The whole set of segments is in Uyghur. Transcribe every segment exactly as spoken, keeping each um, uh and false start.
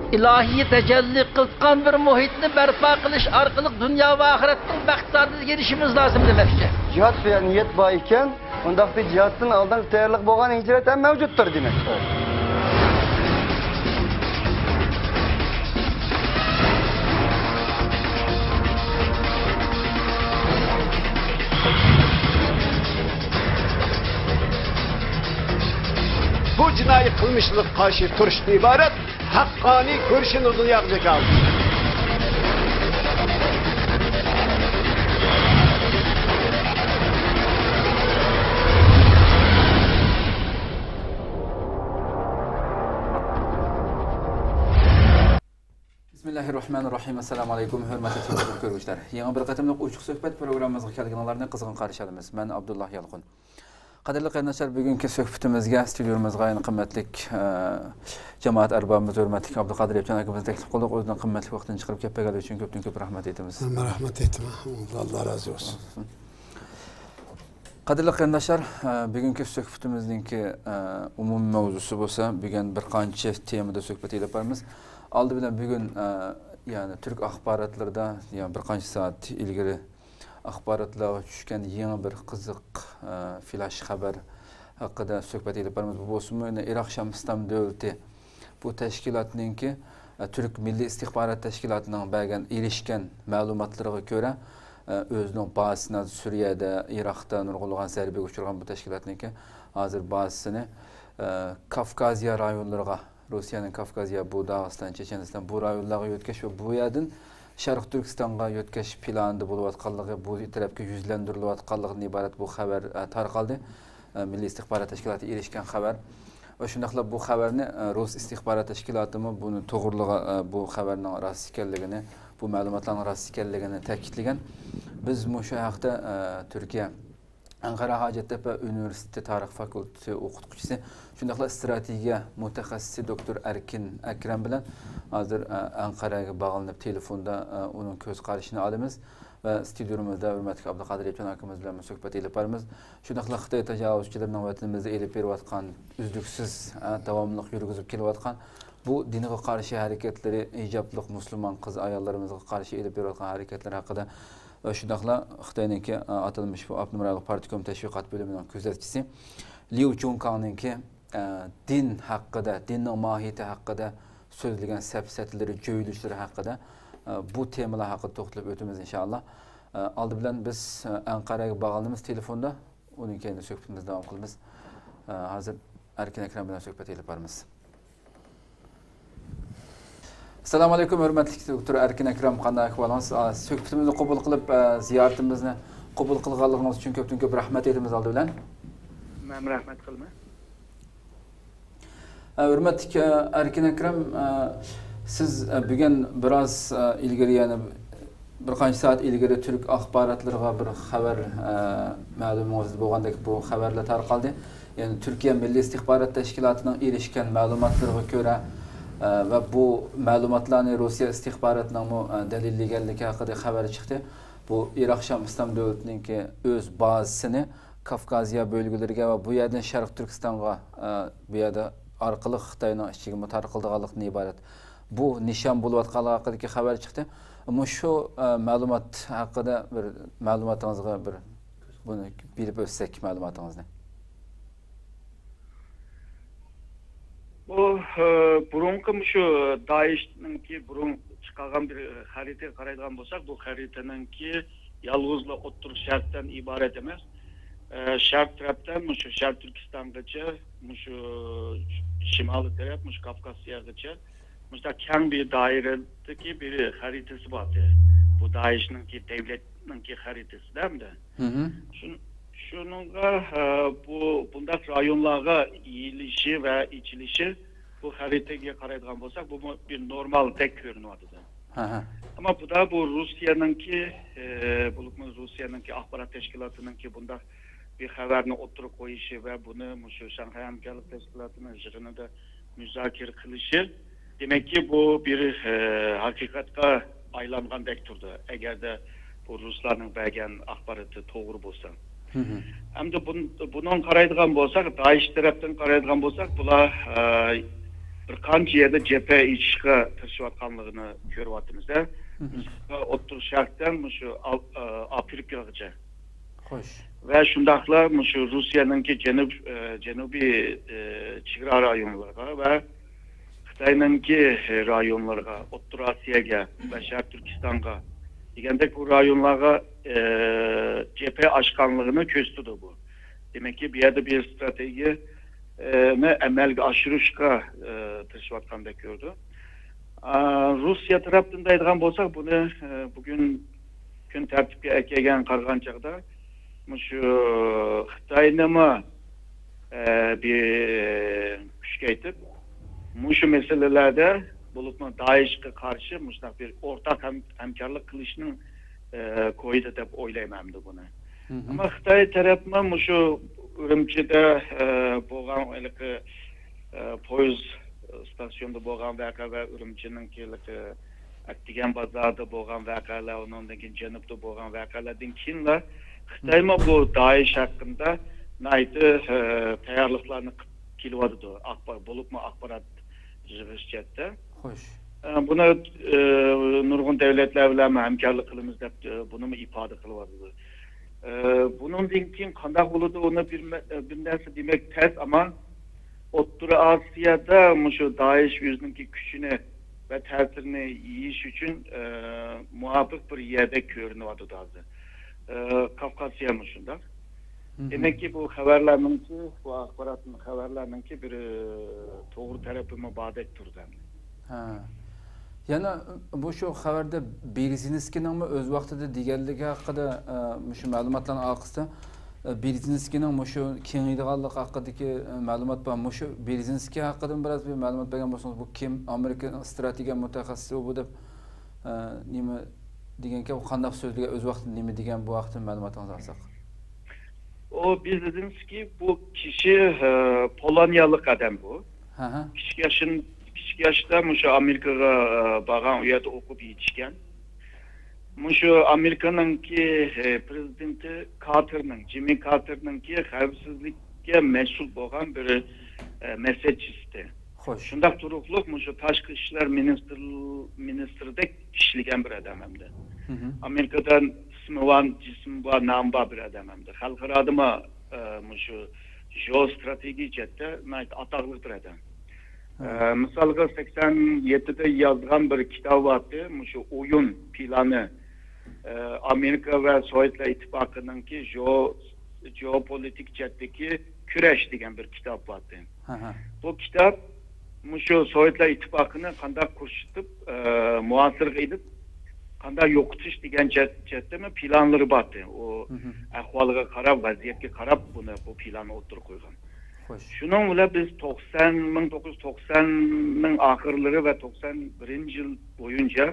ئىلاھىي تەجەللى قىلغان بىر مۇھىتنى بەرپا قىلىش ئارقىلىق دۇنيا ۋە ئاخىرەتنىڭ بەخت سائادىتىگە ئېرىشىشىمىز لازىم دېمەكچى. جىھاد دېگەن نىيەت بار ئىكەن، ئۇنداقتا جىھادتىن ئالدىنقى تەييارلىق بولغان ھىجرەت ھەم مەۋجۇتتۇر دېمەكچى. بۇ جىنايى قىلمىشلارغا قارشى تۇرۇشتىن ئىبارەت ھەققانىي كۈرىشىنى دۇنياغا جاكارلىدى. بىسمىللاھىررەھمانىررەھىم. ئەسسالامۇ ئەلەيكۇم، ھۆرمەتلىك تېلېۋىزور كۆرگۈچىلەر. يېڭى بىر قېتىملىق ئوچۇق سۆھبەت پروگراممىمىزغا كەلگىنىڭلارنى قىزغىن قارشى ئالىمىز. مەن ئابدۇللا يالقۇن. قەدىرلىك قېرىنداشلار، بۈگۈنكى سۆھبىتىمىزگە ستۇدىيىمىزغا يەنە قىممەتلىك، ئە، جامائەت ئەربابىمىز، ھۆرمەتلىك ئابدۇقادىر ئېپچان ئاكىمىزنى تەكلىپ قىلدۇق. ئۆزىنىڭ قىممەتلىك ۋاقتىنى چىقىرىپ كەپ بەرگەنلىكى ئۈچۈن كۆپتىن كۆپ رەھمەت ئېيتىمىز. مەن رەھمەت ئېيتىمەن. ئاللا رازى بولسۇن. قەدىرلىك قېرىنداشلار، ئە، بۈگۈنكى سۆھبىتىمىزنىڭكى، ئە، ئومۇمىي مەۋزۇسى بولسا، بۈگۈن بىر قانچە تېمىدا سۆھبەت ئېلىپ بارىمىز. ئالدى بىلەن بۈگۈن، ئە، يەنى تۈرك ئاخباراتلىرىدا، يەنى بىر قانچە سائەت ئىلگىرى ئاخباراتلارغا چۈشكەن يېڭى بىر قىزىق، ئە، فلاش خەۋەر ھەققىدە سۆھبەت ئېلىپ بارىمىز. بۇ بولسىمۇ، يەنە ئىراق شام ئىسلام دۆلىتى بۇ تەشكىلاتنىڭكى، ئە، تۈرك مىللىي ئىستىخبارات تەشكىلاتىنىڭ بەرگەن، ئېرىشكەن مەلۇماتلىرىغا كۆرە، ئە، ئۆزىنىڭ بازىسىنى ھازىر سۈرىيەدە، ئىراقتا نۇرغۇنلىغان زەربىگە ئۇچرىغان بۇ تەشكىلاتنىڭكى ھازىر بازىسىنى، ئە، كافكازىيە رايونلىرىغا، روسىيەنىڭ كافكازىيە، بۇ داغىستان، چېچەنىستان، بۇ رايونلارغا يۆتكەش ۋە بۇ يەردىن شەرقىي تۈركىستانغا يۆتكەش پىلانىدا بولۇۋاتقانلىقى، بۇ تەرەپكە يۈزلەندۈرۈلۈۋاتقانلىقىدىن ئىبارەت بۇ خەۋەر، ئە، تارقالدى. ئە، مىللىي ئىستىخبارات تەشكىلاتى ئېرىشكەن خەۋەر. ۋە شۇنداقلا بۇ خەۋەرنى، ئە، رۇس ئىستىخبارات تەشكىلاتىمۇ بۇنى توغرىلىغا-، ئە، بۇ خەۋەرنىڭ راست ئىكەنلىكىنى، بۇ مەلۇماتلارنىڭ راست ئىكەنلىكىنى تەكىتلىگەن. بىز مۇشۇ ھەقتە، ئە، تۈركىيە ئەنقەرە ھاجەتتەپە ئۇنىۋېرسىتېتى تارىخ فاكۇلتېتى ئوقۇتقۇچىسى، شۇنداقلا ئىستراتېگىيە مۇتەخەسسىسى دوكتور ئەركىن ئەكرەم بىلەن ھازىر، ئە، ئەنقەرەگە باغلىنىپ تېلېفوندا، ئە، ئۇنىڭ كۆز قارىشىنى ئالىمىز ۋە ستۇدىيومىزدا ھۆرمەتلىك ئابدۇقادىر ئېپچان ئاكىمىز بىلەن سۆھبەت ئېلىپ بارىمىز. شۇنداقلا خىتاي تاجاۋۇزچىلىرىنىڭ ۋەتىنىمىزدە ئېلىپ بېرىۋاتقان، ئۈزلۈكسىز، ئە، داۋاملىق يۈرگۈزۈپ كېلىۋاتقان بۇ دىنغا قارشى ھەرىكەتلىرى، ھىجابلىق مۇسۇلمان قىز-ئاياللىرىمىزغا قارشى ئېلىپ بېرىۋاتقان ھەرىكەتلىرى ھەققىدە ۋە شۇنداقلا خىتاينىڭكى، ئە، ئاتالمىش بۇ ئاپتونوم رايونلۇق پارتكوم تەشۋىقات بۆلۈمىنىڭ كۆزەتكۈچىسى ليۇ جۇڭكاڭنىڭكى، ئە، دىن ھەققىدە، دىننىڭ ماھىيىتى ھەققىدە سۆزلىگەن سەپسەتىلىرى، جۆيلۈشلىرى ھەققىدە، ئە، بۇ تېمىلار ھەققىدە توختىلىپ ئۆتىمىز، ئىنشائاللا. ئە، ئالدى بىلەن بىز، ئە، ئەنقەرەگە باغلىنىمىز تېلېفوندا، ئۇنىڭ كەينىدىن سۆھبىتىمىزنى داۋام قىلىمىز. ئە، ھازىر ئەركىن ئەكرەم بىلەن سۆھبەت ئېلىپ بارىمىز. ئەسسالامۇ ئەلەيكۇم، ھۆرمەتلىك دوكتور ئەركىن ئەكرەم، قانداق ئەھۋالىڭىز؟ ئا، سۆھبىتىمىزنى قوبۇل قىلىپ، ئە، زىيارىتىمىزنى قوبۇل قىلغانلىقىڭىز ئۈچۈن كۆپتىن كۆپ رەھمەت ئېيتىمىز ئالدى بىلەن. مەن رەھمەت قىلىمەن. ئە، ھۆرمەتلىك، ئە، ئەركىن ئەكرەم، ئە، سىز، ئە، بۈگۈن بىراز، ئە، ئىلگىرى، يەنى بىر قانچە سائەت ئىلگىرى تۈرك ئاخباراتلىرىغا بىر خەۋەر، ئە، مەلۇمىڭىزدا بولغاندەك بۇ خەۋەرلەر تارقالدى. يەنى تۈركىيە مىللىي ئىستىخبارات تەشكىلاتىنىڭ ئېرىشكەن مەلۇماتلىرىغا كۆرە، ئە، ۋە بۇ مەلۇماتلارنى روسىيە ئىستىخباراتىنىڭمۇ، ئە، دەلىللىگەنلىكى ھەققىدە خەۋەر چىقتى. بۇ ئىراق شام ئىسلام دۆلىتىنىڭكى ئۆز بازىسىنى كافكازىيە بۆلگىلىرىگە ۋە بۇ يەردىن شەرقىي تۈركىستانغا، ئە، بۇ يەردە ئارقىلىق خىتاينىڭ ئىچىگىمۇ تارقىلىدىغانلىقىدىن ئىبارەت. بۇ نىشان بولۇۋاتقانلىقى ھەققىدىكى خەۋەر چىقتى. مۇشۇ، ئە، مەلۇمات ھەققىدە بىر مەلۇماتىڭىزغا بىر بۇنى بىلىپ ئۆتسەك مەلۇماتىڭىزنى. بۇ، ئە، بۇرۇنقى مۇشۇ دائىشنىڭكى بۇرۇن چىقارغان بىر خەرىتىگە قارايدىغان بولساق، بۇ خەرىتىنىڭكى يالغۇزلا ئوتتۇرا شەرقتىن ئىبارەت ئەمەس. ئە، شەرق تەرەپتىن مۇشۇ شەرقىي تۈركىستانغىچە، مۇشۇ شىمالىي تەرەپ، مۇشۇ كافكاسىيەگىچە مۇشۇنداق كەڭ بىر دائىرىدىكى بىر خەرىتىسى بار ئىدى. بۇ دائىشنىڭكى دەۋلەتنىڭكى خەرىتىسىدە ئەمدى. شۇن-، شۇنىڭغا، ئە، بۇ، بۇنداق رايونلارغا يېيىلىشى ۋە ئېچىلىشى، بۇ خەرىتىگە قارايدىغان بولساق، بۇمۇ بىر نورمالدەك كۆرۈنۈۋاتىدۇ. ئەمما بۇدا بۇ روسىيەنىڭكى، ئە، بولۇپمۇ روسىيەنىڭكى ئاخبارات تەشكىلاتىنىڭكى بۇنداق بىر خەۋەرنى ئوتتۇرىغا قويۇشى ۋە بۇنى مۇشۇ شاڭخەي ھەمكارلىق تەشكىلاتىنىڭ يىغىنىدا مۇزاكىرە قىلىشى، دېمەككى، بۇ بىر، ئە، ھەقىقەتكە ئايلانغاندەك تۇرىدۇ، ئەگەردە بۇ رۇسلارنىڭ بەرگەن ئاخبارىتى توغرا بولسا. ئەمدى بۇن-، بۇنىڭ قارايدىغان بولساق، دائىش تەرەپتىن قارايدىغان بولساق، بۇلار، ئە، بىر قانچە يەردە جەبھە ئېچىشقا تىرىشىۋاتقانلىقىنى كۆرۈۋاتىمىز-دە. مم. ئوتتۇرا شەرقتىن مۇشۇ ئاپرىكىغىچە. خوش. ۋە شۇنداقلا مۇشۇ روسىيەنىڭكى جەنۇب، ئە، جەنۇبىي، ئە، چېگرا رايونلىرىغا ۋە خىتاينىڭكى رايونلىرىغا، ئوتتۇرا ئاسىياگە ۋە شەرقىي تۈركىستانغا دېگەندەك بۇ رايونلارغا، ئە، جەبھە ئاچقانلىقىنى كۆرسىتىدۇ بۇ. دېمەككى، بۇ يەردە بىر ستراتېگىيەنى ئەمەلگە ئاشۇرۇشقا، ئە، تىرىشىۋاتقاندەك كۆرۈنىدۇ. ئا، روسىيە تەرەپتىن دەيدىغان بولساق، بۇنى، ئە، بۈگۈن كۈن تەرتىپكە ئەكەلگەن قارىغان چاغدا، مۇشۇ خىتاينىمۇ، ئە، بىر كۈچەيتىپ، مۇشۇ مەسىلىلەردە، بولۇپمۇ دائىشقا قارشى مۇشۇنداق بىر ئورتاق ھەم-، ھەمكارلىق قىلىشنىڭ، ئە، كويىدا دەپ ئويلايمەن ئەمدى بۇنى. مم. ئەمما خىتاي تەرەپمۇ مۇشۇ ئۈرۈمچىدە، ئە، بولغان ھېلىقى، ئە، پويىز ئىستانسىيونىدا بولغان ۋەقە ۋە ئۈرۈمچىنىڭكى ھېلىقى ئەتىگەن بازاردا بولغان ۋەقەلەر، ئۇنىڭدىن كېيىن جەنۇبتا بولغان ۋەقەلەردىن كېيىنلا خىتايمۇ بۇ دائىش ھەققىدە ناھايىتى، ئە، تەييارلىقلارنى قىلىپ كېلىۋاتىدۇ. ئاخبار-، بولۇپمۇ ئاخبارات يىغىش جەھەتتە. خوش. ئە، بۇنى، ئە، نۇرغۇن دۆلەتلەر بىلەن ھەمكارلىق قىلىمىز دەپ، ئە، بۇنىمۇ ئىپادە قىلىۋاتىدۇ. ئە، بۇنىڭدىن كېيىن قانداق بولىدۇ، ئۇنى بىر مە-، بىر نەرسە دېمەك تەس، ئەمما ئوتتۇرا ئاسىيادا مۇشۇ دائىش ئۆزىنىڭكى كۈچىنى ۋە تەسىرىنى يېيىش ئۈچۈن، ئە، مۇۋاپىق بىر يەردەك كۆرۈنۈۋاتىدۇ ھازىر. ئە، كاۋكازىيەمۇ شۇنداق. مم. دېمەككى، بۇ خەۋەرلەرنىڭكى، بۇ ئاخبارات خەۋەرلەرنىڭكى بىر، ئە، توغرا تەرىپىمۇ باردەك تۇرىدۇ ئەمدى. ھە. يەنە بۇ شۇ خەۋەردە بېرېزىنسكىينىڭمۇ ئۆز ۋاقتىدا دېگەنلىكى ھەققىدە، ئە، مۇشۇ مەلۇماتلارنىڭ ئارقىسىدا، ئە، بېرېزىنسكىينىڭ مۇشۇ كېڭىيىدىغانلىقى ھەققىدىكى، ئە، مەلۇمات بار. مۇشۇ بېرېزىنسكىي ھەققىدىمۇ بىراز بىر مەلۇمات بەرگەن بولسىڭىز، بۇ كىم؟ ئامېرىكىنىڭ ئىستراتېگىيە مۇتەخەسسىسى بۇ دەپ، ئە، نېمە دېگەنكەن، قانداق سۆزلىگەن، ئۆز ۋاقتىدا نېمە دېگەن، بۇ ھەقتە مەلۇماتىڭىزنى ئالساق. ئۇ بېرېزىنسكىي بۇ كىشى، ئە، پولونىيالىق ئادەم بۇ. ھە، ھە. كىچىك ياشىن-، كىچىك ياشتا مۇشۇ ئامېرىكىغا، ئە، بارغان، ئۇ يەردە ئوقۇپ يېتىشكەن. مۇشۇ ئامېرىكىنىڭكى، ئە، پرېزىدېنتى كارتېرنىڭ، جىممى كارتېرنىڭكى خەۋپسىزلىككە مەسئۇل بولغان بىر، ئە، مەسلىھەتچىسى. خوش. شۇنداق تۇرۇقلۇق مۇشۇ تاشقى ئىشلار مىنىستىر-، مىنىستىرىدەك ئىشلىگەن بىر ئادەم ئەمدى. مم. ئامېرىكىدا ئىسمى بار، جىسمى بار، نامى بار بىر ئادەم ئەمدى. خەلقئارادىمۇ، ئە، مۇشۇ جېئوستراتېگىيە جەھەتتە ناھايىتى ئاتاقلىق بىر ئادەم. ھە. ئە، مىسالغا، سەكسەن يەتتىدە يازغان بىر كىتابى بارتى، مۇشۇ ئويۇن پىلانى، ئە، ئامېرىكا ۋە سوۋېتلار ئىتتىپاقىنىڭكى جېئو-، جېئوپولىتىك جەھەتتىكى كۈرەش دېگەن بىر كىتاب بارتى. ھە، ھە. بۇ كىتاب مۇشۇ سوۋېتلار ئىتتىپاقىنى قانداق قۇرشىتىپ، ئە، مۇھاسىرىگە ئېلىپ، قانداق يوقىتىش دېگەن جەھەت-، جەھەتتىمۇ پىلانلىرى بارتى. ئۇ مم. ئەھۋالغا قاراپ، ۋەزىيەتكە قاراپ بۇنى، بۇ پىلاننى ئوتتۇرىغا قويغان. خوش. شۇنىڭ بىلەن بىز توقسان، مىڭ توققۇز يۈز توقساننىڭ ئاخىرلىرى ۋە توقسان بىرىنچى يىل بويىچە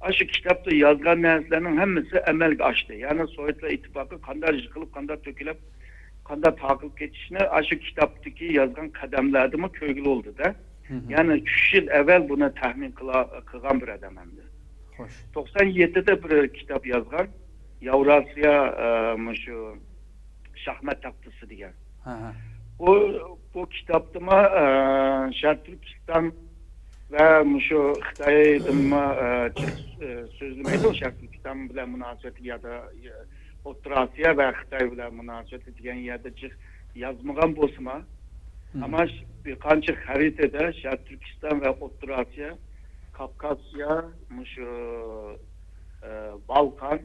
ئاشۇ كىتابتا يازغان نەرسىلەرنىڭ ھەممىسى ئەمەلگە ئاشتى. يەنى سوۋېتلار ئىتتىپاقى قانداق يىقىلىپ، قانداق تۆكۈلۈپ، قانداق تارقىلىپ كېتىشىنى ئاشۇ كىتابتىكى يازغان قەدەملەردىمۇ كۆرگىلى بولدى-دە. مم. يەنى ئۈچ يىل ئەۋۋەل بۇنى تەخمىن قىلا-، قىلغان بىر ئادەم ئەمدى. خوش. توقسان يەتتىدە بىر كىتاب يازغان. ياۋراسىيا، ئە، مۇشۇ شاھمات تاختىسى دېگەن. ھە، ھە. بۇ، بۇ كىتابتىمۇ، ئە، شەرقىي تۈركىستان ۋە مۇشۇ خىتايدىمۇ، ئە، جىق، ئە، سۆزلىمەيدۇ. شەرقىي تۈركىستان بىلەن مۇناسىۋەتلىك يا دا، ئە، ئوتتۇرا ئاسىيا ۋە خىتاي بىلەن مۇناسىۋەتلىك دېگەن يەردە جىق يازمىغان بولسىمۇ، مم. ئەمما ش-، بىر قانچە خەرىتىدە شەرقىي تۈركىستان ۋە ئوتتۇرا ئاسىيا، كاپكاسىيا، مۇشۇ، ئە، بالقان،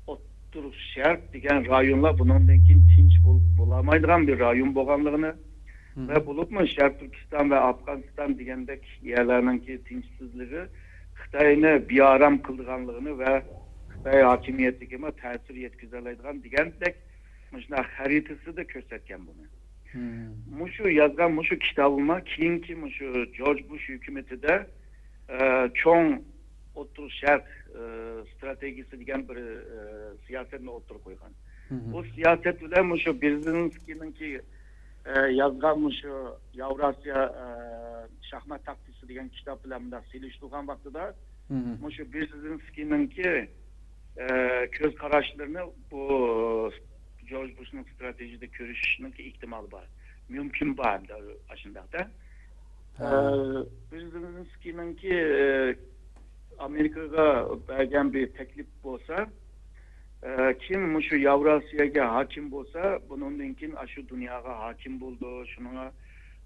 ئوتتۇرا شەرق دېگەن رايونلار بۇنىڭدىن كېيىن تىنچ بول-، بولالمايدىغان بىر رايون بولغانلىقىنى، مم. ۋە بولۇپمۇ شەرقىي تۈركىستان ۋە ئافغانىستان دېگەندەك يەرلەرنىڭكى تىنچسىزلىقى خىتاينى بىئارام قىلىدىغانلىقىنى ۋە خىتاي ھاكىمىيىتىگىمۇ تەسىر يەتكۈزەلەيدىغان دېگەندەك مۇشۇنداق خەرىتىسىدە كۆرسەتكەن بۇنى. مم. مۇشۇ يازغان مۇشۇ كىتابىمۇ كېيىنكى مۇشۇ جورج بۇش ھۆكۈمىتىدە، ئە، چوڭ ئوتتۇرا شەرق، ئە، ستراتېگىيىسى دېگەن بىر، ئە، سىياسەتنى ئوتتۇرىغا قويغان. مم. بۇ سىياسەت بىلەن مۇشۇ بېرېزىنسكىينىڭكى، ئە، يازغان مۇشۇ ياۋراسىيا، ئە، شاھمات تاختىسى دېگەن كىتاب بىلەن مۇنداق سېلىشتۇرغان ۋاقتىدا، مم. مۇشۇ بېرېزىنسكىينىڭكى، ئە، كۆز قاراشلىرىنى بۇ جورج بۇشنىڭ ستراتېگىيىسىدە كۆرۈشنىڭكى ئېھتىمالى بار. مۇمكىن بار ئەمدى ئاشۇنداقتا. ھە. ئە، برېزىنسكىينىڭكى، ئە، ئامېرىكىغا بەرگەن بىر تەكلىپ بولسا، ئە، كىم مۇشۇ ياۋراسىيەگە ھاكىم بولسا، بۇنىڭدىن كېيىن ئاشۇ دۇنياغا ھاكىم بولىدۇ. شۇنىڭغا،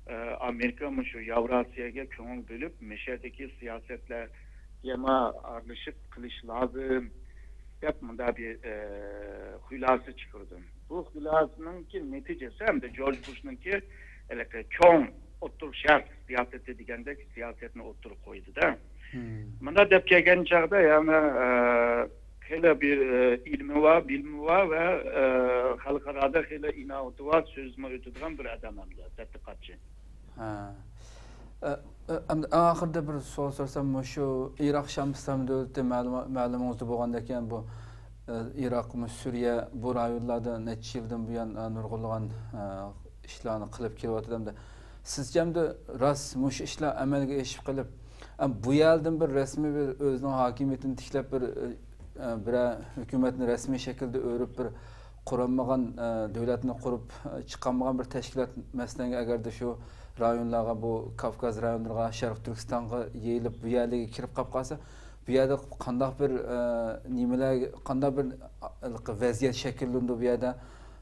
ئە، ئامېرىكا مۇشۇ ياۋراسىيەگە كۆڭۈل بۆلۈپ، مۇشۇ يەردىكى سىياسەتلەرگە ما ئارىلىشىپ قىلىش لازىم، دەپ مۇنداق بىر، ئە، خۇلاسە چىقىرىدۇ. بۇ خۇلاسىنىڭكى نەتىجىسى ھەمدە جورج بۇشنىڭكى ھېلىقى چوڭ ئوتتۇرا شەرق سىياسىتى دېگەندەك سىياسەتنى ئوتتۇرىغا قويدى-دە. مم. مۇنداق دەپ كەلگەن چاغدا يەنى، ئە، خېلى بىر، ئە، ئىلمى بار، بىلىمى بار ۋە، ئە، خەلقئارادا خېلى ئىناۋىتى بار، سۆزىمۇ ئۆتىدىغان بىر ئادەم ھەمدە تەتقىقاتچى. ھە. ئە، ئە، ئەمدى ئەڭ ئاخىرىدا بىر سوئال سورىسام، مۇشۇ ئىراق شام ئىسلام دۆلىتى مەلۇما-، مەلۇمىڭىزدە بولغاندەك، يەنى بۇ، ئە، ئىراق، مۇشۇ سۈرىيە، بۇ رايونلاردا نەچچە يىلدىن بۇيان، ئە، نۇرغۇنلىغان، ئە، ئىشلارنى قىلىپ كېلىۋاتىدۇ. ئەمدى سىزچە ئەمدى راست مۇشۇ ئىشلار ئەمەلگە ئېشىپ قېلىپ، ئە، بۇ يەردىن بىر رەسمىي بىر ئۆزىنىڭ ھاكىمىيىتىنى تىكلەپ، بىر، ئە، بىرەر ھۆكۈمەتنى رەسمىي شەكىلدە ئۆرۈپ، بىر قۇرالمىغان، ئە، دۆلەتنى قۇرۇپ، ئە، چىقالمىغان بىر تەشكىلات، مەسىلەن، ئەگەردە شۇ رايونلارغا، بۇ كاۋكاز رايونلىرىغا، شەرقىي تۈركىستانغا يېيىلىپ، بۇ يەرلەرگە كىرىپ قاپ قالسا، بۇ يەردە قانداق بىر، ئە، نېمىلەر، قانداق بىر، ئە، ۋەزىيەت شەكىللىنىدۇ بۇ يەردە؟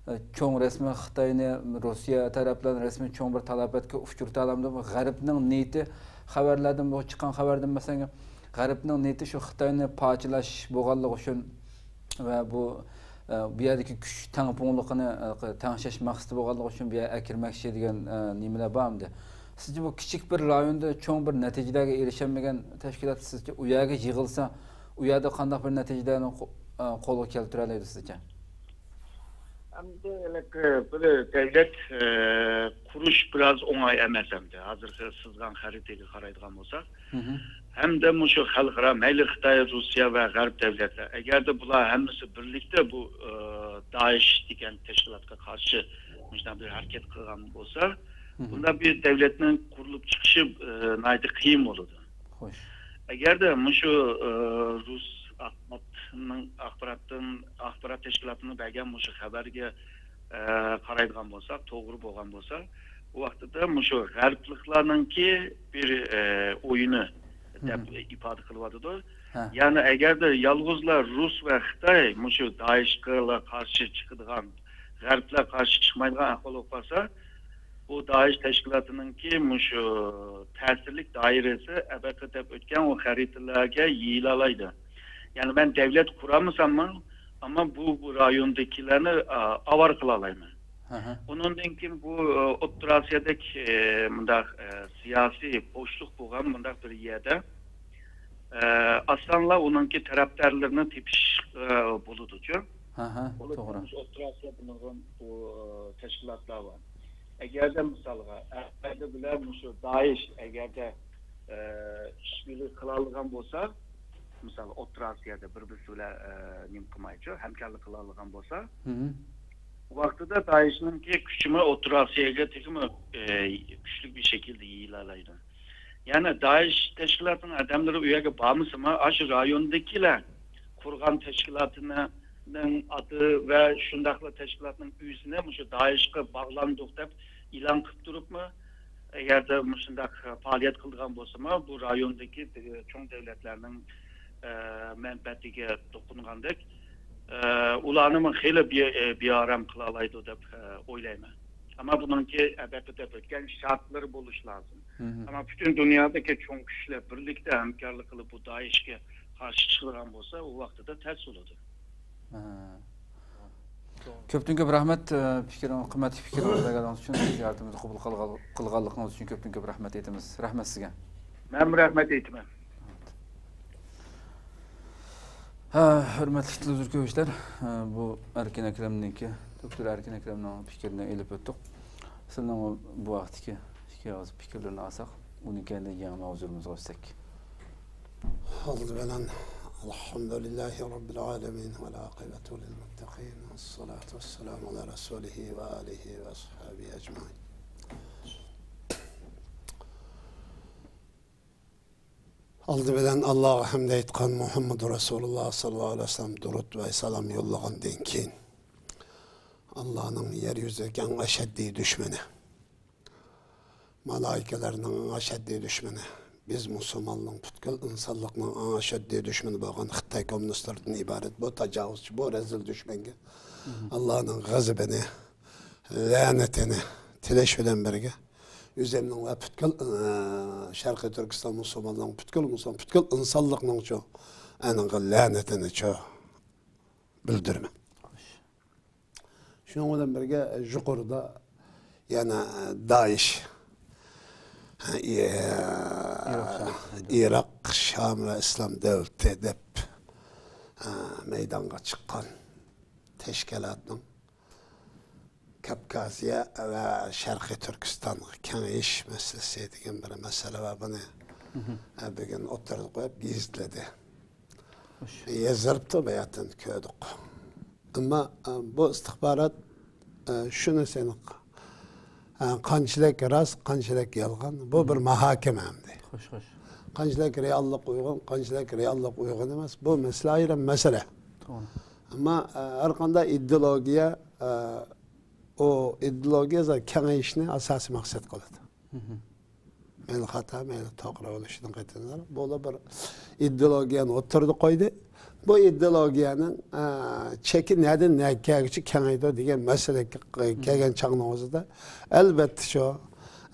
ئە، چوڭ رەسمىي خىتاينى، روسىيە تەرەپ بىلەن رەسمىي چوڭ بىر تالاپەتكە ئۇچرىتالامدۇ؟ غەربنىڭ نىيىتى، خەۋەرلەردىن، بۇ چىققان خەۋەردىن، مەسىلەن، غەربنىڭ نىيىتى شۇ خىتاينى پارچىلاش بولغانلىقى ئۈچۈن، ۋە بۇ، ئە، بۇ يەردىكى كۈچ تەڭپۇڭلۇقىنى، ئە، تەڭشەش مەقسىتى بولغانلىقى ئۈچۈن بۇ يەرگە ئەكىرمەكچى دېگەن، ئە، نېمىلەر بار ئەمدى. سىزچە بۇ كىچىك بىر رايوندا چوڭ بىر نەتىجىلەرگە ئېرىشەلمىگەن تەشكىلات سىزچە ئۇ يەرگە يىغىلسا، ئۇ يەردە قانداق بىر نەتىجىلەرنى قو-، ئە، قولغا كەلتۈرەلەيدۇ سىزچە؟ ئەمدى ھېلىقى بىر دۆلەت، ئە، قۇرۇش بىراز ئوڭاي ئەمەس ئەمدى. ھازىرقى سىزغان خەرىتىگە قارايدىغان بولساق، مھم. ھەمدە مۇشۇ خەلقئارا، مەيلى خىتاي، روسىيە ۋە غەرب دۆلەتلەر، ئەگەردە بۇلار ھەممىسى بىرلىكتە بۇ، ئى، دائىش دېگەن تەشكىلاتقا قارشى مۇشۇنداق بىر ھەرىكەت قىلغان بولسا، مھم. بۇنداق بىر دۆلەتنىڭ قۇرۇلۇپ چىقىشى، ئى، ناھايىتى قىيىن بولىدۇ. خوش. ئەگەردە مۇشۇ، ئى، رۇس ئاخباراتنىڭ، ئاخباراتتىن، ئاخبارات تەشكىلاتىنىڭ بەرگەن مۇشۇ خەۋەرگە ئە، قارايدىغان بولساق، توغرا بولغان بولسا، ئۇ ۋاقتىدا مۇشۇ غەربلىكلارنىڭكى بىر، ئە، ئويۇنى دەپ مھم. ئىپادە قىلىۋاتىدۇ. ھە. يەنى ئەگەردە يالغۇزلا رۇس ۋە خىتاي مۇشۇ دائىشقىلا قارشى چىقىدىغان، غەربلەر قارشى چىقمايدىغان ئەھۋال بولۇپ قالسا، بۇ دائىش تەشكىلاتىنىڭكى مۇشۇ تەسىرلىك دائىرىسى ئەبەقە دەپ ئۆتكەن ئۇ خەرىتىلەرگە يېيىلالايدۇ. يەنى مەن دەۋلەت قۇرالمىساممۇ، ئەمما بۇ، بۇ رايوندىكىلەرنى، ئا، ئاۋارە قىلالايمەن. ھە ھە. ئۇنىڭدىن كېيىن بۇ، ئە، ئوتتۇرا ئاسىيادەك، ئە، مۇنداق، ئە، سىياسىي بوشلۇق بولغان مۇنداق بىر يەردە، ئە، ئاسانلا ئۇنىڭكى تەرەپدارلىرىنى تېپىش، ئە، بولىدۇچۇ. ھە ھە، توغرا. ئوتتۇرا ئاسىيادا نۇرغۇن بۇ، ئە، تەشكىلاتلار بار. ئەگەردە مىسالغا، ئەگەردە بۇلار مۇشۇ دائىش ئەگەردە، ئە، ئىشبىرلىك قىلالىغان بولسا، مىسال، ئوتتۇرا ئاسىيادا بىر-بىرسى بىلەن، ئە، نېمە قىلمايچۇ، ھەمكارلىق قىلالىغان بولسا، مھم. ئۇ ۋاقتىدا دائىشنىڭكى كۈچىمۇ ئوتتۇرا ئاسىياگە تېخىمۇ، ئە، كۈچلۈك بىر شەكىلدە يېيىلالايدۇ. يەنى دائىش تەشكىلاتىنىڭ ئادەملىرى ئۇ يەرگە بارمىسىمۇ، ئاشۇ رايوندىكىلەر قۇرغان تەشكىلاتىنىڭ ئاتى ۋە شۇنداقلا تەشكىلاتنىڭ ئۆزىنى مۇشۇ دائىشقا باغلاندۇق دەپ ئېلان قىلىپ تۇرۇپمۇ، ئەگەردە مۇشۇنداق پائالىيەت قىلىدىغان بولسىمۇ، بۇ رايوندىكى چوڭ دۆلەتلەرنىڭ، ئە، مەنپەئەتىگە توقۇنغاندەك، ئە، ئۇلارنىمۇ خېلى بى-، ئە، بىئارام قىلالايدۇ دەپ، ئە، ئويلايمەن. ئەمما بۇنىڭكى، ئەلبەتتە، دەپ ئۆتكەن شەرتلىرى بولۇشى لازىم. مھم. ئەمما پۈتۈن دۇنيادىكى چوڭ كۈچلەر بىرلىكتە ھەمكارلىق قىلىپ، بۇ دائىشكە قارشى چىقىدىغان بولسا، ئۇ ۋاقتىدا تەس بولىدۇ. ھە. كۆپتىن كۆپ رەھمەت، ئە، پىكرىڭىز، قىممەتلىك پىكرىڭىزنى بەرگەنلىكىڭىز ئۈچۈن، زىيارىتىمىزنى قوبۇل قىلغان-، قىلغانلىقىڭىز ئۈچۈن كۆپتىن كۆپ رەھمەت ئېيتىمىز. رەھمەت سىزگە. مەنمۇ رەھمەت ئېيتىمەن. ھە، ھۆرمەتلىك تېلېۋىزور كۆرگۈچىلەر، ھە، بۇ ئەركىن ئەكرەمنىڭكى، دوكتور ئەركىن ئەكرەمنىڭ پىكرىنى ئېلىپ ئۆتتۇق. سىلەرنىڭ بۇ ھەقتىكى ئىككى ئاغزى پىكىرلىرىنى ئالساق، ئۇنىڭ كەينىدىن يەنە ھۇزۇرىمىزغا ئۆتسەك. ئالدى بىلەن، الحمد لله رب العالمين والعاقبة للمتقين والصلاة والسلام على رسوله وآله وأصحابه أجمعين. ئالدى بىلەن ئاللاغا ھەمدە ئېيتقان، مۇھەممەد رەسۇلۇللا ساللاللاھۇ ئەلەيھى ۋەسەللەم دۇرۇت ۋە سالام يوللىغاندىن كېيىن، ئاللانىڭ يەر يۈزىدىكى ئەڭ ئەشەددىي دۈشمىنى، مالايىكىلەرنىڭ ئەڭ ئەشەددىي دۈشمىنى، بىز مۇسۇلماننىڭ پۈتكۈل ئىنسانلىقنىڭ ئەڭ ئەشەددىي دۈشمىنى بولغان خىتاي كوممۇنىستلىرىدىن ئىبارەت بۇ تاجاۋۇزچى، بۇ رەزىل دۈشمەنگە ئاللانىڭ غەزىپىنى، لەنىتىنى تىلەش بىلەن بىرگە، ئۆزۈمنىڭ ۋە پۈتكۈل، ئى، شەرقىي تۈركىستان مۇسۇلمانلىرىنىڭ، پۈتكۈل مۇسۇلمان، پۈتكۈل ئىنسانلىقنىڭچۇ ئەنىڭغا لەنىتىنىچۇ بىلدۈرىمەن. شۇنىڭ بىلەن بىرگە، يۇقىرىدا يەنە دائىش، ئى-، ئىراق شام ۋە ئىسلام دۆلىتى دەپ، ئى، مەيدانغا چىققان تەشكىلاتنىڭ كاپكازىيە ۋە شەرقىي تۈركىستانغا كېڭىيىش مەسىلىسى دېگەن بىر مەسىلە بار. بۇنى، ئى، بۈگۈن ئوتتۇرىغا قويۇپ گېزىتلىدى. يېزىلىپتۇ، باياتىن كۆردۇق. ئەمما، ئە، بۇ ئىستىخبارات، ئە، شۇنى سېنىق، ئە، قانچىلىك راست، قانچىلىك يالغان، بۇ بىر مۇھاكىمە ئەمدى. خوش، خوش. قانچىلىك رېئاللىق ئۇيغۇن، قانچىلىك رېئاللىق ئۇيغۇن ئەمەس، بۇ مەسىلە ئايرىم مەسىلە. توغرا. ئەمما، ئە، ھەر قانداق ئىدېئولوگىيە، ئە، ئۇ ئىدېئولوگىيە زادى كېڭىيىشنى ئاساسىي مەقسەت قىلىدۇ. مەيلى خاتا، مەيلى توغرا بولۇشىدىن قەتئىينەزەر، بۇلا بىر ئىدېئولوگىيەنى ئوتتۇرىدا قويدى. بۇ ئىدېئولوگىيەنىڭ، ئە، چېكى نەدىن نەگە كەلگۈچە كېڭەيدۇ دېگەن مەسىلىگە ق-، كەلگەن چاغنىڭ ئۆزىدە، ئەلۋەتتە، شۇ،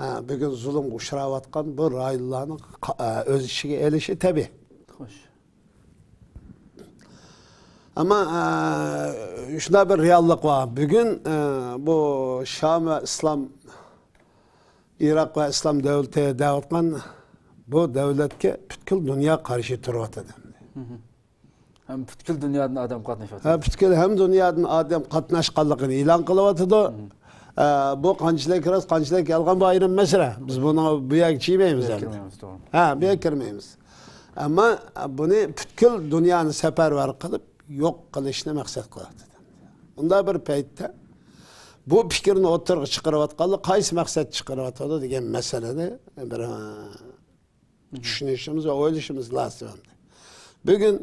ئە، بۈگۈن زۇلۇمغا ئۇچراۋاتقان بۇ رايونلارنىڭ قا-، ئە، ئۆز ئىچىگە ئېلىشى تەبىئىي. خوش. ئەمما، ئە، شۇنداق بىر رېئاللىق بار. بۈگۈن، ئە، بۇ شام ۋە ئىسلام ئىراق ۋە ئىسلام دۆلىتى دەۋاتقان بۇ دۆلەتكە پۈتكۈل دۇنيا قارشى تۇرۇۋاتىدۇ. ھەم پۈتكۈل دۇنيادىن ئادەم قاتنىشىۋاتىدۇ. ھە، پۈتكۈل ھەم دۇنيادىن ئادەم قاتناشقانلىقىنى ئېلان قىلىۋاتىدۇ. ئە، بۇ قانچىلىك راست، قانچىلىك يالغان، بۇ ئايرىم مەسىلە. بىز بۇنى بۇ يەرگە چىيمەيمىز ئەمدى. كىرمەيمىز، توغرا. ھە، بۇ يەرگە كىرمەيمىز. ئەمما بۇنى پۈتكۈل دۇنيانى سەپەرۋەر قىلىپ، يوق قىلىشنى مەقسەت قىلىۋاتىدۇ. ئۇنداق بىر پەيتتە بۇ پىكىرنى ئوتتۇرىغا چىقىرىۋاتقانلار قايسى مەقسەت چىقىرىۋاتىدۇ دېگەن مەسىلىنى بىر، ھە، چۈشىنىشىمىز ۋە ئويلىشىمىز لازىم. بۈگۈن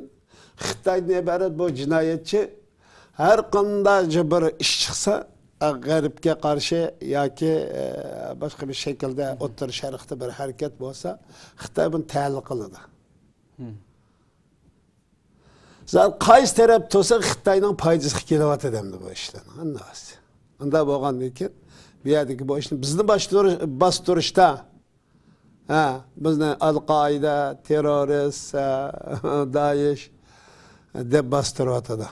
خىتايدىن ئىبارەت بۇ جىنايەتچى ھەر قانداق بىر ئىش چىقسا، غەربكە قارشى ياكى، ئە، باشقا بىر شەكىلدە ئوتتۇرا شەرقتە بىر ھەرىكەت بولسا، خىتاي بۇنى تەھلىل قىلىدۇ. زادى قايسى تەرەپ تۇرسا خىتاينىڭ پايدىسىغا كېلىۋاتىدۇ ئەمدى بۇ ئىشلارنىڭ ھەممىسى. ئۇنداق بولغاندىن كېيىن بۇ يەردىكى بۇ ئىشنى بىزنى باستۇرۇش-، باستۇرۇشتا، ھە، بىزنى ئەل-قائىدە، تېررورىست، ھە، دائىش دەپ باستۇرۇۋاتىدۇ.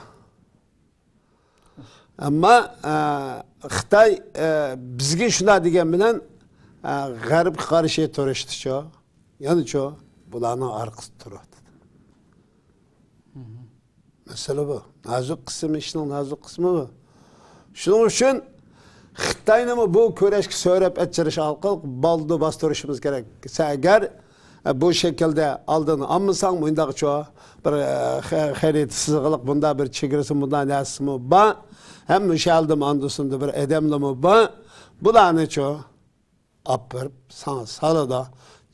ئەمما، ئە، خىتاي، ئە، بىزگە شۇنداق دېگەن بىلەن، ئە، غەربكە قارشى تۇرۇشتىچۇ، يەنىچۇ، بۇلارنىڭ ئارقىسىدا تۇرۇۋاتىدۇ. مەسىلە بۇ. نازۇك قىسمى، ئىشنىڭ نازۇك قىسمى بۇ. شۇنىڭ ئۈچۈن خىتاينىمۇ بۇ كۈرەشكە سۆرەپ ئەچىرىش ئارقىلىق بالدۇر باستۇرۇشىمىز كېرەك. سەن ئەگەر، ئە، بۇ شەكىلدە ئالدىنى ئالمىساڭ، مۇنداقچۇ، بىر، ئە، خە-، خەرىتە سىزىقلىق، بۇنداق بىر چېگرىسى، بۇنداق نەرسىمۇ بار. ھەم مۇشۇ ئالدىمۇ ئاندىسىمۇ بىر ئادەملىرىمۇ بار. بۇلارنىچۇ ئاپىرىپ ساڭا سالىدۇ.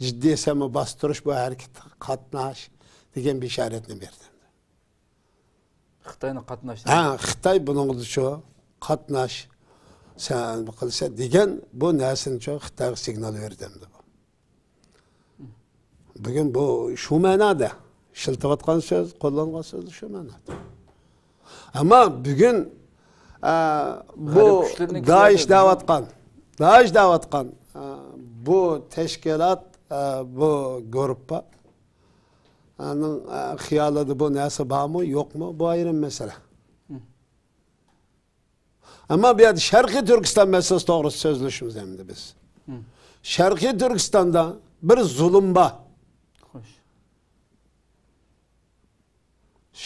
جىددىي سەنمۇ باستۇرۇش، بۇ ھەرىكەتكە قاتناش دېگەن بېشارەتنى بەردى. خىتاينى قاتناش. ھە، خىتاي بۇنىڭدىچۇ قاتناش، سەن قىلسا دېگەن بۇ نەرسىنىچۇ خىتايغا سىگنال بەردى ئەمدى بۇ. بۈگۈن بۇ شۇ مەنادا، ئىشلىتىۋاتقان سۆز، قوللانغان سۆز شۇ مەنادا. ئەمما بۈگۈن، ئە، بۇ غەرب كۈچلىرىنىڭ دائىش كۈچلىرى دەۋاتقان، دائىش دەۋاتقان، ئە، بۇ تەشكىلات، ئە، بۇ گۇرۇپپا، ئەنىڭ، ئە، خىيالىدا بۇ نەرسە بارمۇ، يوقمۇ، بۇ ئايرىم مەسىلە. ئەمما بۇ يەردە شەرقىي تۈركىستان مەسىلىسى توغرىسىدا سۆزلىشىمىز ئەمدى بىز. شەرقىي تۈركىستاندا بىر زۇلۇم بار. خوش.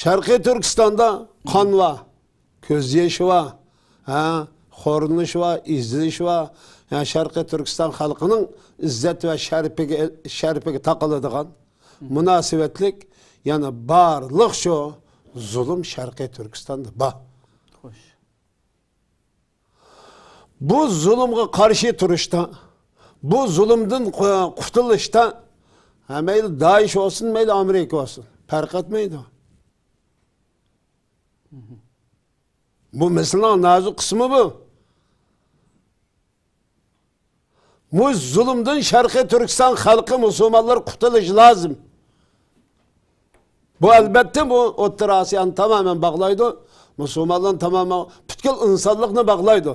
شەرقىي تۈركىستاندا قان بار، كۆز يېشى بار، ھە، خورلىنىش بار، ئېزىلىش بار. يەنى شەرقىي تۈركىستان خەلقىنىڭ ئىززەت ۋە شەرىپىگە، شەرىپىگە تاقىلىدىغان مۇناسىۋەتلىك يەنە بارلىق شۇ زۇلۇم شەرقىي تۈركىستاندا بار. خوش. بۇ زۇلۇمغا قارشى تۇرۇشتا، بۇ زۇلۇمدىن قۇ-، قۇتۇلۇشتا، ھە، مەيلى دائىش بولسۇن، مەيلى ئامېرىكا بولسۇن، پەرق ئەتمەيدۇ. بۇ مەسىلىنىڭ نازۇك قىسمى بۇ. مۇشۇ زۇلۇمدىن شەرقىي تۈركىستان خەلقى، مۇسۇلمانلار قۇتۇلۇشى لازىم. بۇ، ئەلبەتتە، بۇ ئوتتۇرا ئاسىيانى تامامەن باغلايدۇ. مۇسۇلمانلارنى تامامەن، پۈتكۈل ئىنسانلىقنى باغلايدۇ.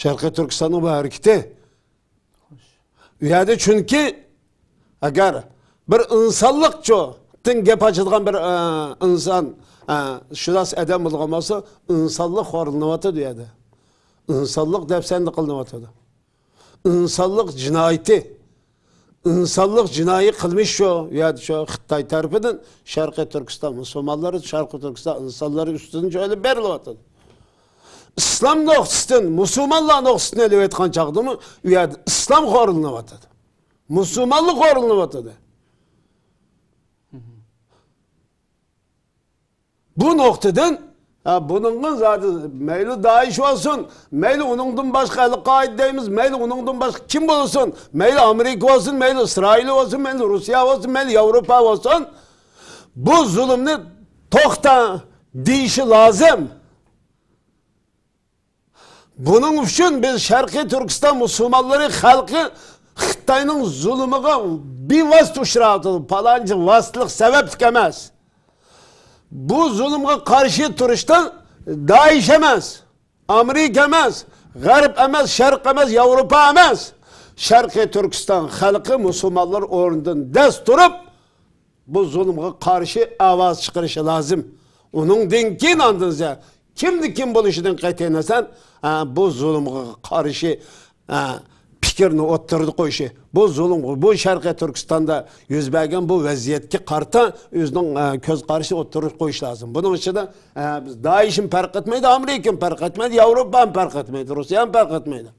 شەرقىي تۈركىستاننىڭ بۇ ھەرىكىتى. ئۇ يەردە چۈنكى ئەگەر بىر ئىنسانلىقچۇدىن گەپ ئاچىدىغان بىر، ئە، ئىنسان، ئە، شۇناس ئادەم بولغان بولسا، ئىنسانلىق خورلىنىۋاتىدۇ ئۇ يەردە. ئىنسانلىق دەپسەندە قىلىنىۋاتىدۇ. ئىنسانلىق جىنايىتى، ئىنسانلىق جىنايى قىلمىش شۇ، يا شۇ خىتاي تەرىپىدىن شەرقىي تۈركىستان مۇسۇلمانلىرى، شەرقىي تۈركىستان ئىنسانلىرى ئۈستىدىن شۇ ئېلىپ بېرىلىۋاتىدۇ. ئىسلام نۇقتىسىدىن، مۇسۇلمانلار نۇقتىسىدىن ئېلىۋېتقان چاغدىمۇ ئۇ يەردە ئىسلام خورلىنىۋاتىدۇ. مۇسۇلمانلىق خورلىنىۋاتىدۇ. بۇ نۇقتىدىن، ھە، بۇنىڭغا زادى مەيلى دائىش بولسۇن، مەيلى ئۇنىڭدىن باشقا ئەل-قائىدە دەيمىز، مەيلى ئۇنىڭدىن باشقا كىم بولسۇن، مەيلى ئامېرىكا بولسۇن، مەيلى ئىسرائىل بولسۇن، مەيلى روسىيە بولسۇن، مەيلى ياۋروپا بولسۇن، بۇ زۇلۇمنى توختا دېيىشى لازىم. بۇنىڭ ئۈچۈن بىز شەرقىي تۈركىستان مۇسۇلمانلىرى خەلقى خىتاينىڭ زۇلۇمىغا بىۋاسىتە ئۇچراۋاتىدۇ. پالانچە ۋاسىتىلىق سەۋەبلىك ئەمەس. بۇ زۇلۇمغا قارشى تۇرۇشتا دائىش ئەمەس، ئامېرىكا ئەمەس، غەرب ئەمەس، شەرق ئەمەس، ياۋروپا ئەمەس. شەرقىي تۈركىستان خەلقى، مۇسۇلمانلار ئورنىدىن دەس تۇرۇپ، بۇ زۇلۇمغا قارشى ئاۋاز چىقىرىشى لازىم. ئۇنىڭدىن كېيىن ئاندىن زە-، كىمدە كىم بولۇشىدىن قەتئىينەزەر، ئە، بۇ زۇلۇمغا قارشى، ئە، پىكىرنى ئوتتۇرىدا قويۇشى، بۇ زۇلۇمغا، بۇ شەرقىي تۈركىستاندا يۈز بەرگەن بۇ ۋەزىيەتكە قارىتا ئۆزىنىڭ، ئە، كۆز قارىشىنى ئوتتۇرىغا قويۇش لازىم. بۇنىڭ ئىچىدە، ئە، بىز دائىشمۇ پەرق ئەتمەيدۇ، ئامېرىكىمۇ پەرق ئەتمەيدۇ، ياۋروپامۇ پەرق ئەتمەيدۇ، روسىيەمۇ پەرق ئەتمەيدۇ.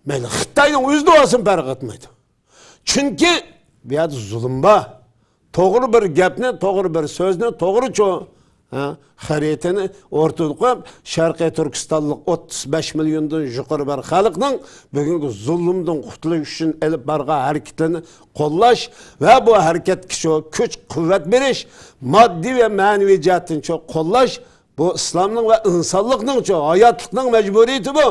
مەيلى خىتاينىڭ ئۆزىدە بولسۇن پەرق ئەتمەيدۇ. چۈنكى بۇ يەردە زۇلۇم بار. توغرا بىر گەپنى، توغرا بىر سۆزنى، توغرىچۇ، ھە، خەرىتىنى ئوتتۇرىغا قويۇپ، شەرقىي تۈركىستانلىق ئوتتۇز بەش مىليوندىن يۇقىرى بىر خەلقنىڭ بۈگۈنكى زۇلۇمدىن قۇتۇلۇش ئۈچۈن ئېلىپ بارغان ھەرىكىتىنى قوللاش ۋە بۇ ھەرىكەتكە شۇ كۈچ، قۇۋۋەت بېرىش، ماددىي ۋە مەنىۋى جەھەتتىن شۇ قوللاش، بۇ ئىسلامنىڭ ۋە ئىنسانلىقنىڭ شۇ ھاياتلىقنىڭ مەجبۇرىيىتى بۇ.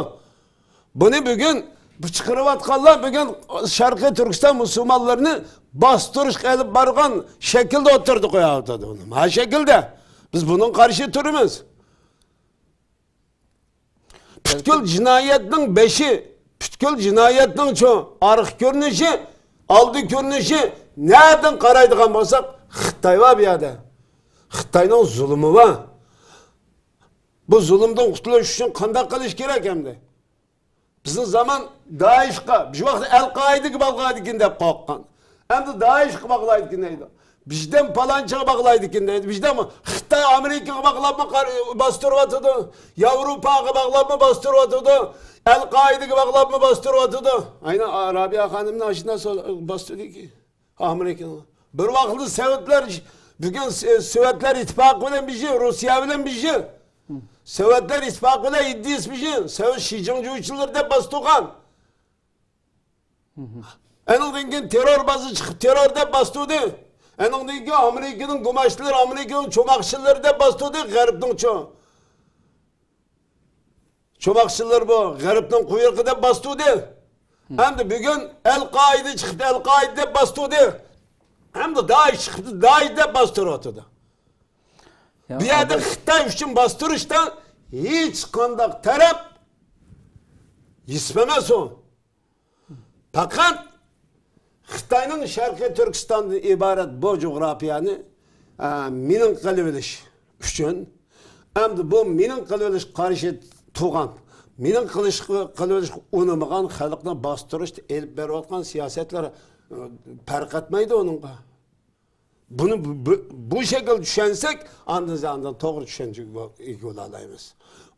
بۇنى بۈگۈن بۇ چىقىرىۋاتقانلار بۈگۈن شەرقىي تۈركىستان مۇسۇلمانلىرىنى باستۇرۇشقا ئېلىپ بارغان شەكىلدە ئوتتۇرىدا قويۇۋاتىدۇ بۇنى. ما شەكىلدە بىز بۇنىڭ قارشى تۇرىمىز. پۈتكۈل جىنايەتنىڭ بېشى، پۈتكۈل جىنايەتنىڭ چوڭ ئارقا كۆرۈنۈشى، ئالدى كۆرۈنۈشى نەدىن قارايدىغان بولساق، خىتاي بار بۇ يەردە. خىتاينىڭ زۇلۇمى بار. بۇ زۇلۇمدىن قۇتۇلۇش ئۈچۈن قانداق قىلىش كېرەك ئەمدى؟ بىزنىڭ زامان دائىشقا، بىر ۋاقىت ئەل-قائىدىگە باغلايدىكىن دەپ قورققان. ئەمدى دائىشقا باغلايدىكىن دەيدۇ. بىزدەن پالانچىغا باغلايدىكىن دەيدۇ. بىزدەنمۇ خىتاي ئامېرىكىغا باغلاپمۇ قار-، باستۇرۇۋاتىدۇ. ياۋروپاغا باغلاپمۇ باستۇرۇۋاتىدۇ. ئەل-قائىدىگە باغلاپمۇ باستۇرۇۋاتىدۇ. ئاينا رابىيە خانىمنى ئاشۇنداق سو-، باستۇردىكى. ئامېرىكىنىڭ. بىر ۋاقىتتا سوۋېتلار، بۈگۈن س-، سوۋېتلار ئىتتىپاقى بىلەن بىر يىل، روسىيە بىلەن بىر يىل. سوۋېتلار ئىتتىپاقى بىلەن ئىدىس بىر يىل. سوۋېت شى جىڭجۇچىلىرى دەپ باستۇرغان. ئەنىڭدىن كېيىن تېررور بازا چىقىپ، تېررور دەپ باستۇردى. ئەنىڭدىن كېيىن ئامېرىكىنىڭ گۇماشلىرى، ئامېرىكىنىڭ چوماقچىلىرى دەپ باستۇردى، غەربنىڭچۇ. چوماقچىلار بۇ غەربنىڭ قۇيرۇقى دەپ باستۇردى. ئەمدى بۈگۈن ئەل-قائىدە چىقىپتۇ، ئەل-قائىدە دەپ باستۇردى. ئەمدى دائىش چىقىپتۇ، دائىش دەپ باستۇرۇۋاتىدۇ. يا، بۇ يەردە ئادەم خىتاي ئۈچۈن باستۇرۇشتا ھېچقانداق تەرەپ يېسىپ ئەمەس ئۇ. پەقەت خىتاينىڭ شەرقىي تۈركىستاندىن ئىبارەت بۇ جۇغراپىيەنى، ئە، مېنىڭ قىلىۋېلىش ئۈچۈن، ئەمدى بۇ مېنىڭ قىلىۋېلىشقا قارشى تۇرغان، مېنىڭ قىلىشقا، قىلىۋېلىشقا ئۇنىمىغان خەلقنى باستۇرۇشتا ئېلىپ بېرىۋاتقان سىياسەتلەر، ئە، پەرق ئەتمەيدۇ ئۇنىڭغا. بۇنى بۇ، بۇ، بۇ شەكىلدە چۈشەنسەك، ئاندىن، ئاندىن توغرا چۈشەنچىگە ئىگە بولالايمىز.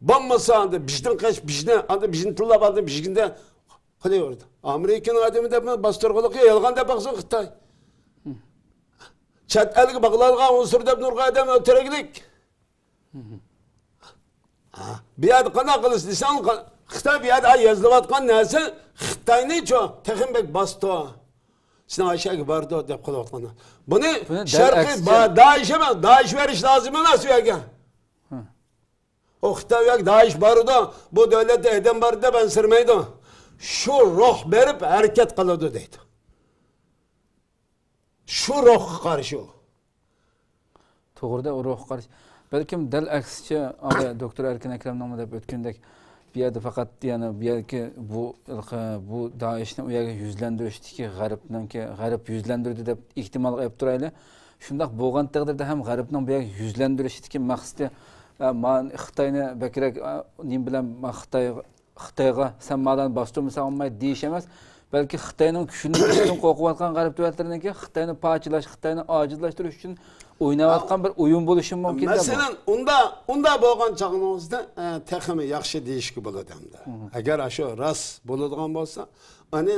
بولمىسا ئاندىن بىزدىن قېچىپ، بىزنى، ئاندىن بىزنى تىللاپ، ئاندىن بىزگىندە قىلىۋېرىدۇ. ئامېرىكىنىڭ ئادىمى دەپ باستۇرغۇلۇقى يالغان دەپ باقسۇن خىتاي. چەت ئەلگە باغلانغان ئۇنسۇر دەپ نۇرغۇن ئادەم ئۆلتۈرەيلىك. ھە، بۇ يەردە قانداق قىلىسىز دېسەڭ، خىتاي بۇ يەردە يېزىلىۋاتقان نەرسە خىتاينىچۇ تېخىمۇ بەك باستۇ. سېنىڭ ئاشەگە باردۇ دەپ قىلىۋاتقان. بۇنى بۇنى دەل شەرقىي ئەكسىچە با-، دائىش ئەمەس، دائىش بېرىش لازىم ئەمەس ئۇ يەرگە. ھە. ئۇ خىتاي ياكى دائىش بارىدۇ، بۇ دۆلەتتە ئادەم بار دەپ ئەنسىرىمەيدۇ. شۇ روھ بېرىپ ھەرىكەت قىلىدۇ دەيدۇ. شۇ روھقا قارشى ئۇ. توغرىدا، ئۇ روھقا قارشى. بەلكىم دەل ئەكسىچە، ئاغا دوكتور ئەركىن ئەكرەمنىڭمۇ دەپ ئۆتكىنىدەك، بۇ يەردە پەقەت، يەنى بۇ يەردىكى بۇ، بۇ دائىشنى ئۇ يەرگە يۈزلەندۈرۈشتىكى غەربنىڭكى، غەرب يۈزلەندۈردى دەپ ئېھتىمالغا ئېلىپ تۇرايلى. شۇنداق بولغان تەقدىردە ھەم غەربنىڭ بۇ يەرگە يۈزلەندۈرۈشىدىكى مەقسىتى، ئە، ما خىتاينى بەكرەك، ئە، نېمە بىلەن، ما خىتاي خىتايغا سەن مادانى باستۇرمىساڭ بولمايدۇ دېيىش ئەمەس، بەلكى خىتاينىڭ كۈچىنى ئۈستۈن قوقۇۋاتقان غەرب دۆلەتلىرىنىڭكى خىتاينى پارچىلاش، خىتاينى ئاجىزلاشتۇرۇش ئۈچۈن ئويناۋاتقان بىر ئويۇن بولۇشى مۇمكىن دەپ. مەسىلەن، ئۇندا، ئۇندا بولغان چاغىڭىزدا، ئە، تېخىمۇ ياخشى دېيىشكە بولىدۇ ئەمدى. مھم. ئەگەر ئاشۇ راست بولىدىغان بولسا، ئۇنى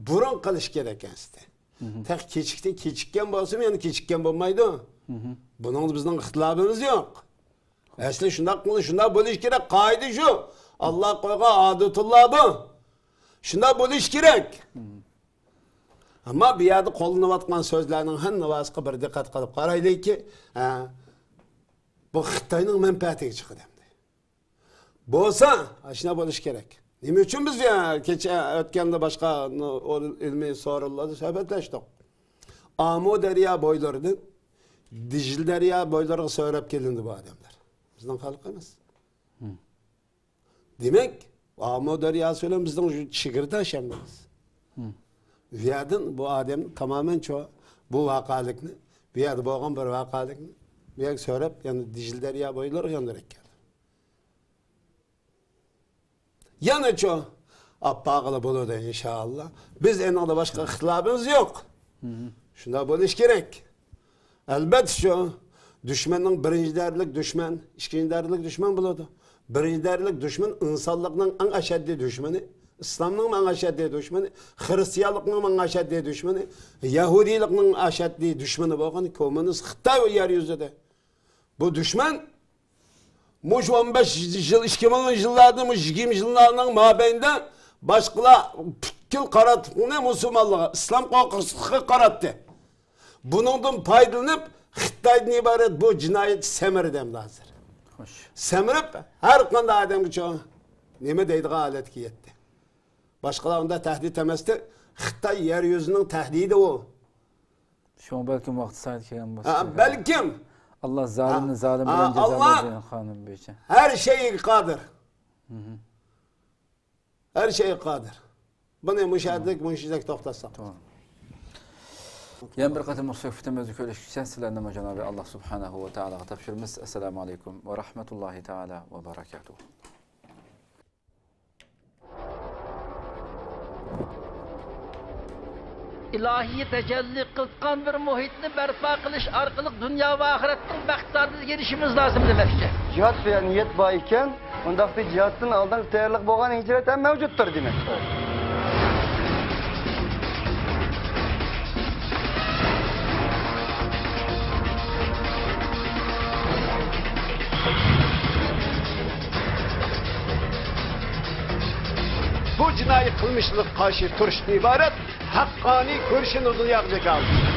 بۇرۇن قىلىش كېرەك ئەمەستى. مھم. تېخى كېچىكتى، كېچىككەن بولسىمۇ يەنە كېچىككەن بولمايدۇ. مھم. بۇنىڭدا بىزنىڭ ئىختىلاپىمىز يوق. ئەسلى شۇنداق قىلىش، شۇنداق بولۇش كېرەك. قائىدە شۇ. ئاللا قويغان ئادىتۇللا بۇ. شۇنداق بولۇش كېرەك. مم. ئەمما بۇ يەردە قوللىنىۋاتقان سۆزلەرنىڭ ھەممىسىگە بىر دىققەت قىلىپ قارايلىكى، ھە، بۇ خىتاينىڭ مەنپەئەتىگە چىقىدۇ ئەمدى. بولسا، ئاشۇنداق بولۇش كېرەك. نېمە ئۈچۈن بىز يا كېچە ئۆتكەندە باشقا نۇ-، ئو-، ئىلمىي سورۇنلاردا سۆھبەتلەشتۇق. ئامۇ دەريا بويلىرىدىن دىجلە دەريا بويلىرىغا سۆرەپ كېلىندى بۇ ئادەملەر. بىزنىڭ خەلقىمىز. مم. دېمەك، ئامۇ دەرياسى بىلەن بىزنىڭ شۇ چېگرىداش ھەممىمىز. مم. بۇ يەردىن بۇ ئادەم تامامەن شۇ، بۇ ۋەقەلىكنى، بۇ يەردە بولغان بىر ۋەقەلىكنى بۇ يەرگە سۆرەپ، يەنە دىجلە دەريا بويلىرىغا ياندۇرۇپ كەلدى. يەنىچۇ ئاپپاغىلا بولىدۇ، ئىنشائاللا. بىز ئېنىڭدا باشقا ئىختىلاپىمىز يوق. مم. شۇنداق بولۇش كېرەك. ئەلبەتتە، شۇ دۈشمەننىڭ بىرىنچى دەرىجىلىك دۈشمەن، ئىككىنچى دەرىجىلىك دۈشمەن بولىدۇ. بىرىنچى دەرىجىلىك دۈشمەن ئىنسانلىقنىڭ ئەڭ ئەشەددىي دۈشمىنى، ئىسلامنىڭ ئەڭ ئەشەددىي دۈشمىنى، خىرىستىيانلىقنىڭ ئەڭ ئەشەددىي دۈشمىنى، يەھۇدىيلىقنىڭ ئەشەددىي دۈشمىنى بولغان كوممۇنىست خىتاي يەر يۈزىدە. بۇ دۈشمەن مۇشۇ ئون بەش يىل، ئىككى مىڭىنچى يىللاردىن مۇشۇ يىگىرمە يىللارنىڭ مابەينىدە باشقىلار پۈتكۈل قاراتقۇنى مۇسۇلمانلارغا، ئىسلام قورقۇنچىلىقىغا قاراتتى. بۇنىڭدىن پايدىلىنىپ، خىتايدىن ئىبارەت بۇ جىنايەت سەمرىدى ئەمدى ھازىر. خوش. سەمرىپ، ھەر قانداق ئادەمگىچۇ نېمە دەيدىغان ھالەتكە يەتتى. باشقىلار ئۇنداق تەھدىت ئەمەستى. خىتاي يەر يۈزىنىڭ تەھدىتى ئۇ. شۇڭا بەلكىم ۋاقتى سائەت كەلگەن بولسا. ھە، بەلكىم. ئاللا زالىمنى ھە. زالىم ھە، بىلەن جازالايدۇ دېگەن قانۇن بويىچە. ھەر شەيگە قادىر. مھم. ھەر شەيگە قادىر. بۇنى مۇشۇ يەردىكى، مۇشۇ يەردىكى توختاتساق. توغرا. يەنە بىر قېتىملىق سۆھبىتىمىزدە كۆرۈشكىچە سىلەرنىمۇ جانابى ئاللا سۇبھانەھۇ ۋە تائالاغا تاپشۇرىمىز. ئەسسالامۇ ئەلەيكۇم ۋە رەھمەتۇللاھى تائالا ۋە بەرەكاتۇھۇ. ئىلاھىي تەجەللى قىلىپ چىققان بىر مۇھىتنى بەرپا قىلىش ئارقىلىق دۇنيا ۋە ئاخىرەتنىڭ بەخت-سائادىتىگە ئېرىشىشىمىز لازىم دېمەكچى. جىھاد سۆيەر نىيەت بار ئىكەن، ئۇنداقتا جىھادتىن ئالدىنقى تەييارلىق بولغان ھىجرەت ھەم مەۋجۇتتۇر دېمەكچى. بۇ جىنايى قىلمىشلىققا قارشى تۇرۇشتىن ئىبارەت ھەققانىي كۈرىشىنى دۇنياغا جاكارلىدى.